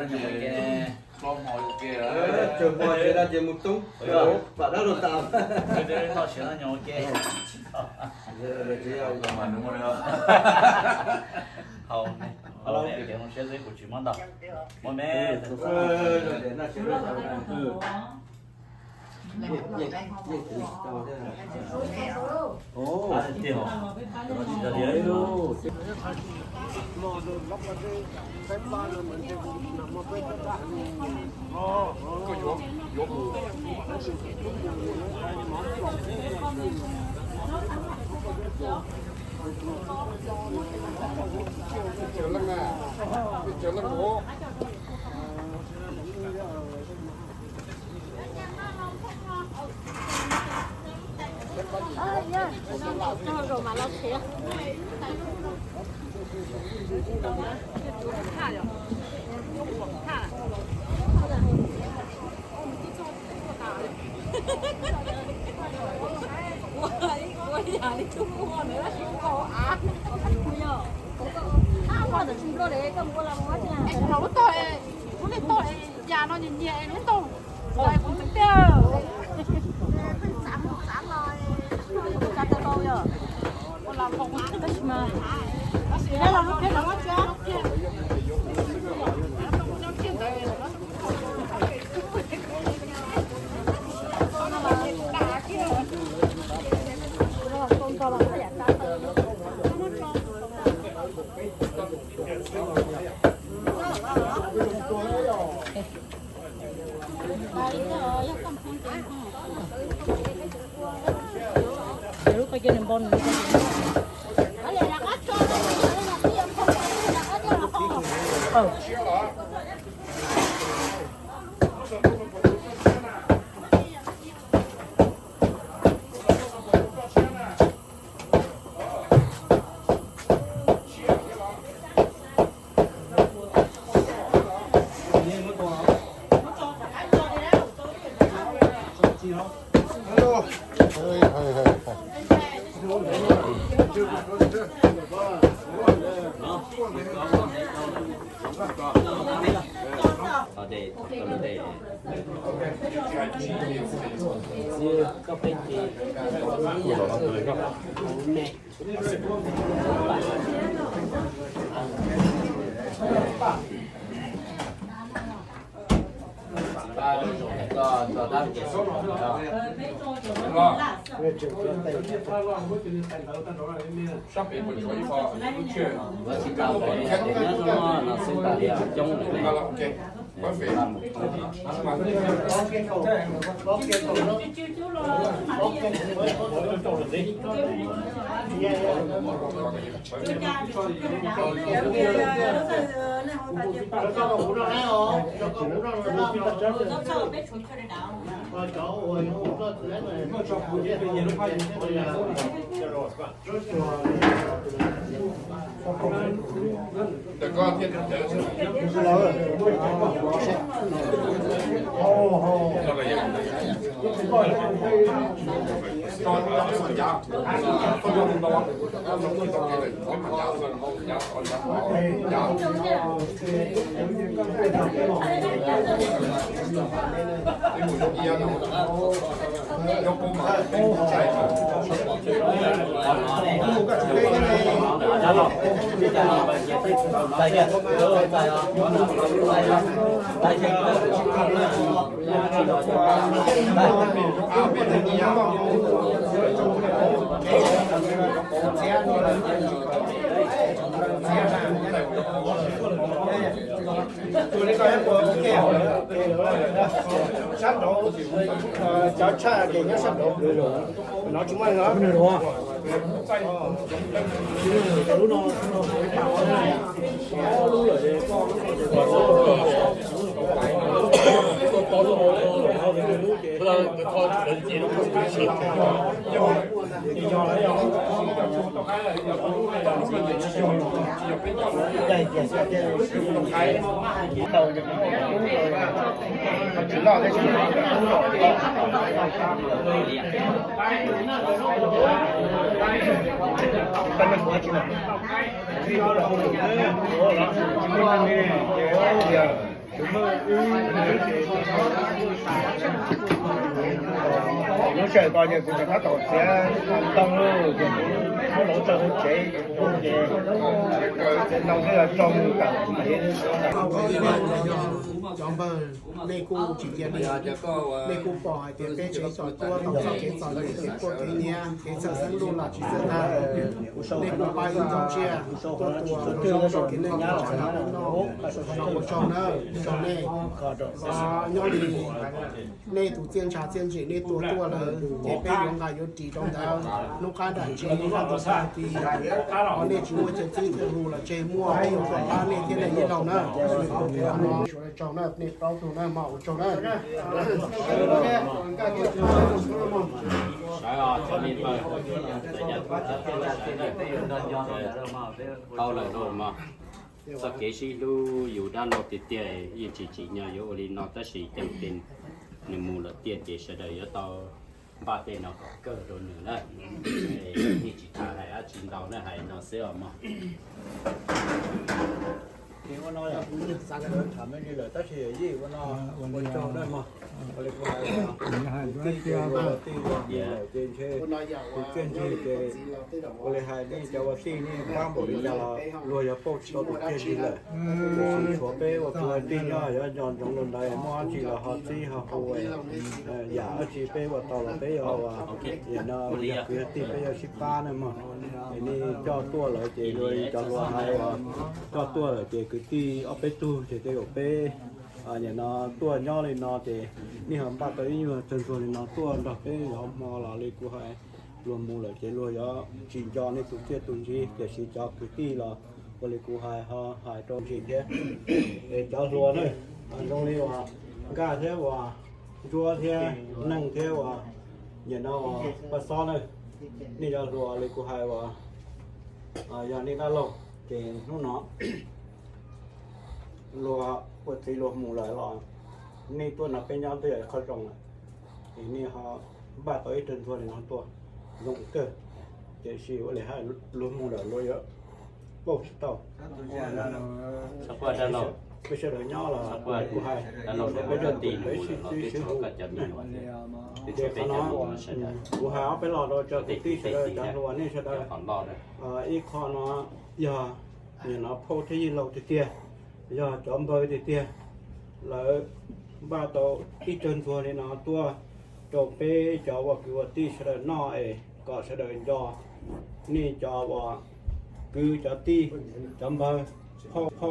Tsaws hmo ces dab ces mus toob, pam dab los tas. Toj siav no nyob ua ke. Hau, hau, tias zoo siab xwb kuv tsis muab ntau. Muab me. Ua ib ua yam li tub muag ntawd tab sis ua av. Lub tog, lub tog ya no nyias nyias lub ntaug. Kuv ntxeev tiag. Tab sis mas, tab sis mas, Sab pem puas tsuav ib qho lub tshwj? Nyob no xwb tas li coob lawm ne. Sab nraud, cov tshaj ces nyob sab nraud. No tsis muaj no. Lub sij hawm ko ces kuv rov qab tau txiav ntoo lawm, ces kuv muab lawv tso hauv tsev, ces txiav ntoo thiab tso mus tawm. Cov npawg, nej kuj tsis cia li, nej kuj pom hais tias peb tsev xyom tuab tau txoj kev txom nyem, kev tuaj kev nyiav, kev txhawj xeeb luj los tsis txawj tag. Nej kuj pab ib nrog tsiaj tuaj tua zoo rau kev neej kev tsav no, ua tsaug na, ua tsaug nej. Nyob li nej tus txiaj ntsha txiaj ntsig nej tua tuaj lawm, ces peb yuav nqa yuav ris rau ntawd. Hnub qab nram tsev hnub qab tus tag kis, ho nej tsis muaj chaw txib chaw hu los tseg muaj, peb yuav tuaj pab nej thiab nej ib leeg na. Ua tsaug na, nej plaub tug na, mog, ua tsaug na. Tau lawm lauj mog. Txoj kev sib hlub yus dab laug tiag tiag yeej tsis tsim nyog yuav ua li no, tab sis ceeb tiag nws mus lawm tiag ces sawv daws yuav tau npaj tej no kom kawg rau nws na. Yeej tsis tas hais dab tsi ntau na, hais no xwb os mog. Ces ua no yog kuv tham me ntsis lawm tab sis yij ua no ua tsaug na mog. Ua li kuv hais, tus tij ces luag ua tij ua ntsig lawm ces ntshe tus txiaj ntsig ces ua li hais nej cov ua tij nej pab npaum li cas los luag yog pauj tsis tau tus txiaj ntsig lawm. Tiam sis tshuav peb ua kwv ua tij nyob yuav nco ntsoov rau ntawd, muaj dab tsi los ho txib ho hu, yam dab tsi peb ua tau los peb yuav ua, yam no yog kwv yog tij peb yuav sib pab na mog. Es nej coj tuaj lawm ces luag cov hluas hais uas coj tuaj lawm ces kwv tij ob peb tug ces tej zaum peb nim no tuaj nyob li no ces nej ho npaj tau ib nyuag tsawg ntsuag li no tuaj nrog peb zov hmo los li kuv hais, luag mus lawm ces luag yuav tsis nco nej tus txiaj tus ntsig, tiam sis cov kwv tij los ua li kuv hais ho hais rau ntsis thiab. Es cov hluas na, zoo li uas Nkaj thiab uas Ntsuab thiab Neej thiab uas nim no uas Paj Xob na, nej cov hluas li kuv hais uas yog nej dab laug ces hnub no luag ua txiv luag mus lawm los nej tuaj nrog peb nyob twb yog qhov zoo lawm. Es nej ho npaj tau ib tsawg ntsuag li no tuaj zoo kawg, tiam sis ua li hais luag mus lawm luag yuav pauj tsis tau. Peb sawv daws nyob los kuv hais, peb sib hu. Ces qhov no kuv hais ob peb lo rau cov kwv tij sawv daws, cov hluas nej sawv daws, ib qho no yog nim no phauj thiab yij laug tiag tiag, yog cov npawg tiag tiag, lawv npaj tau ib tsawg ntsuag li no tuaj rau peb cov ua kwv ua tij sawv daws noj es kom sawv daws nco nej cov uas kwv cov tij, cov npawg, phauj,